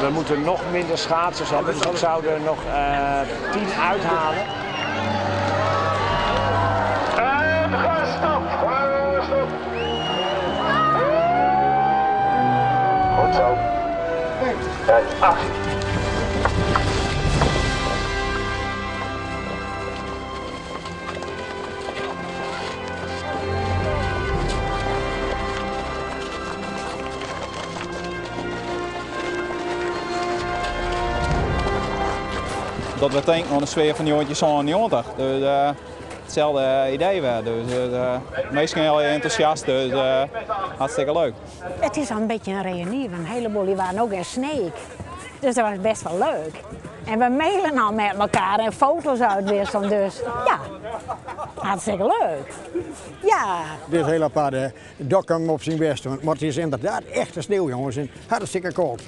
We moeten nog minder schaatsers hebben, dus ik zou er nog 10 uithalen. En gestopt! Stop! Goed zo. En actie. Dat we denken oan de sfear fan 1997. Dus uh, itselde idee wer. Dus uh, minsken hiel entûsjast, dus uh, hartstikke leuk. Het is al een beetje een reunie, want een heleboel die waren ook in Sneek. Dus dat was best wel leuk. En we mailen al met elkaar en foto's uitwisselen, dus ja, hartstikke leuk. Ja. Dit is heel apart, hè. Dokkum op zijn best. Maar het is inderdaad echte sneeuw, jongens. En hartstikke koud.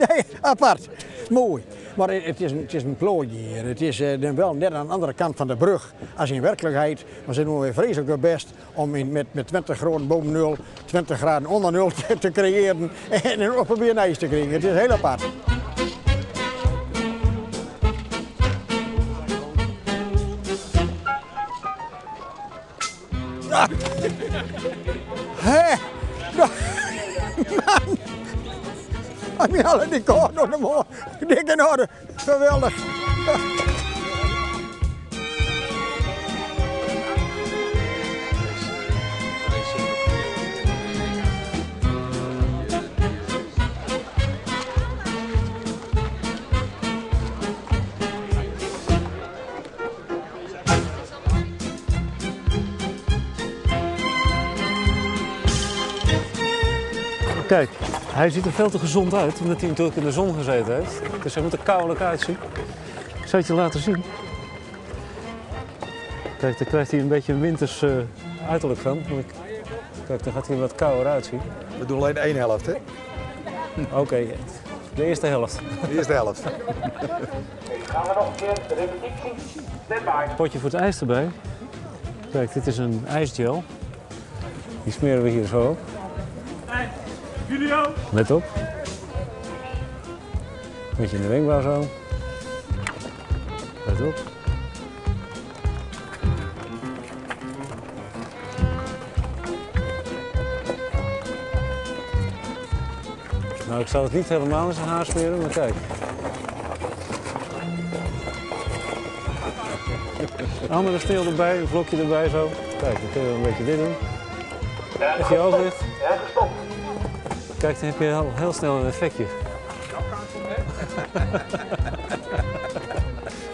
nee, apart. Mooi. Maar het is een plooitje hier. Het is wel net aan de andere kant van de brug als in werkelijkheid. Maar ze doen weer vreselijk hun best om met 20 graden boven nul, 20 graden onder nul te creëren en dan proberen ijs te krijgen. Het is heel apart. Hè? Man! Ik alle die kort nog de mooi. Dik in orde. Geweldig. Kijk, hij ziet er veel te gezond uit, omdat hij natuurlijk in de zon gezeten heeft. Dus hij moet er kouwelijk uitzien. Ik zal het je laten zien. Kijk, daar krijgt hij een beetje een winters uiterlijk van. Kijk, dan gaat hij er wat kouder uitzien. We doen alleen één helft, hè? Oké, de eerste helft. De eerste helft. Gaan we nog een keer de repetitie? Stand by. Potje voor het ijs erbij. Kijk, dit is een ijsgel. Die smeren we hier zo op. Video. Let op. Beetje in de wenkbrauw zo. Let op. Nou, ik zal het niet helemaal in zijn haar smeren, maar kijk. Andere steel erbij, een vlokje erbij zo. Kijk, dan kunnen we een beetje dit doen. Even je ogen dicht. En gestopt. Kijk, dan heb je heel, heel snel een effectje.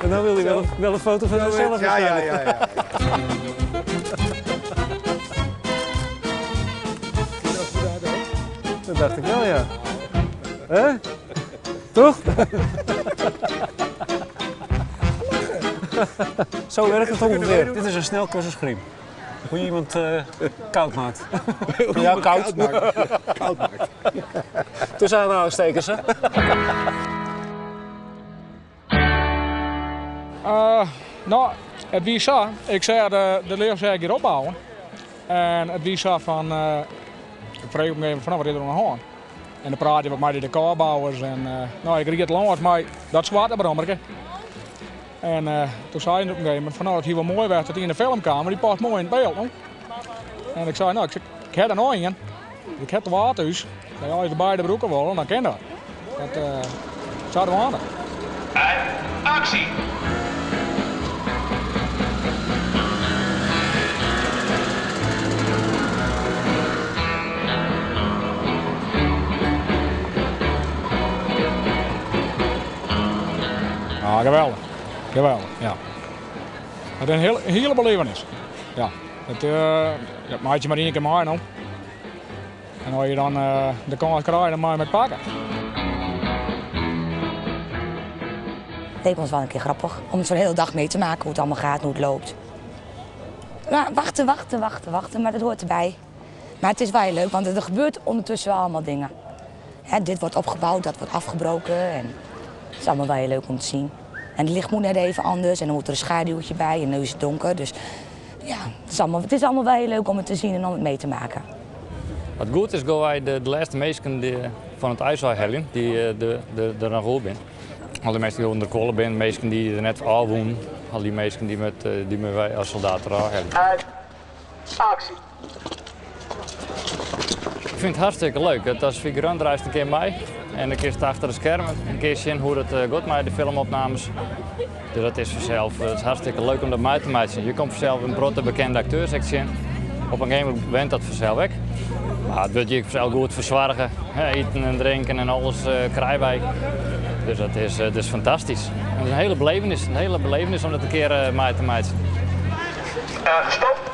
En dan wil hij wel een foto van zichzelf Ja. Dat dacht ik wel, ja. Hè? Toch? Zo werkt het ongeveer. Dit is een snelcursus griem. Hoe je iemand koud maakt. Ja, koud. Koud maakt. Koud maakt. Tussen aanhalingstekens, hè? Nou, het wie zo. Ik zei de leerzaak hier opbouwen. En het wie zo van, ik vroeg op een gegeven moment van, wat is er aan de hand? En dan praat je wat met de decorbouwers. En ik ried het langs, maar dat zwarte brommerke. En toen zei hij op een gegeven moment van, nou, het hier wel mooi werd dat hij in de filmkamer, die past mooi in het beeld. No? En ik zei, nou, ik, zeg, ik heb er nog één. Ik heb de water thuis. Ik zei, als je de beide broeken wil, dan ken dat. Dat zouden we aan. En actie! Ja, geweldig. Geweldig, ja. Het is een hele belevenis. Ja. Het ja, maakt je maar één keer mee, no. En als je dan de kans krijgt, dan moet je het pakken. Het leek ons wel een keer grappig om zo'n hele dag mee te maken hoe het allemaal gaat en hoe het loopt. Maar wachten, wachten, wachten, wachten, maar dat hoort erbij. Maar het is wel heel leuk, want er gebeurt ondertussen wel allemaal dingen. Hè, dit wordt opgebouwd, dat wordt afgebroken. En het is allemaal wel heel leuk om te zien. En het licht moet net even anders en dan moet er een schaduwtje bij en nu is het donker. Dus ja, het is allemaal wel heel leuk om het te zien en om het mee te maken. Wat goed is, gaan wij de laatste mensen die Fan it ijs ôfheljen, dy't der noch oer binne. Al dy minsken dy't ûnderkuolle binne, minsken dy't der net ôf woenen, al dy minsken dy moatte wy as soldaat derôf helje. Aksje! Ik fyn it hartstikke leuk. Dat as figurant draaist in kear mei en dan kinst achter de skermen in kear sjen hoe't it giet mei de filmopnames. Dus dat is fansels it is hartstikke leuk om dat mei te meitsjen. Je komme fansels in protte bekende akteurs ek tsjin. Op in gegeven momint went dat fansels ek. Mar it wurdt hjir fansels goed fersoarge. Iten en drinken en alles krije wy. Dus dat is, dat is fantastysk. Het is in hele belevenis, in hele belevenis om dat in kear mei te meitsjen. Stop.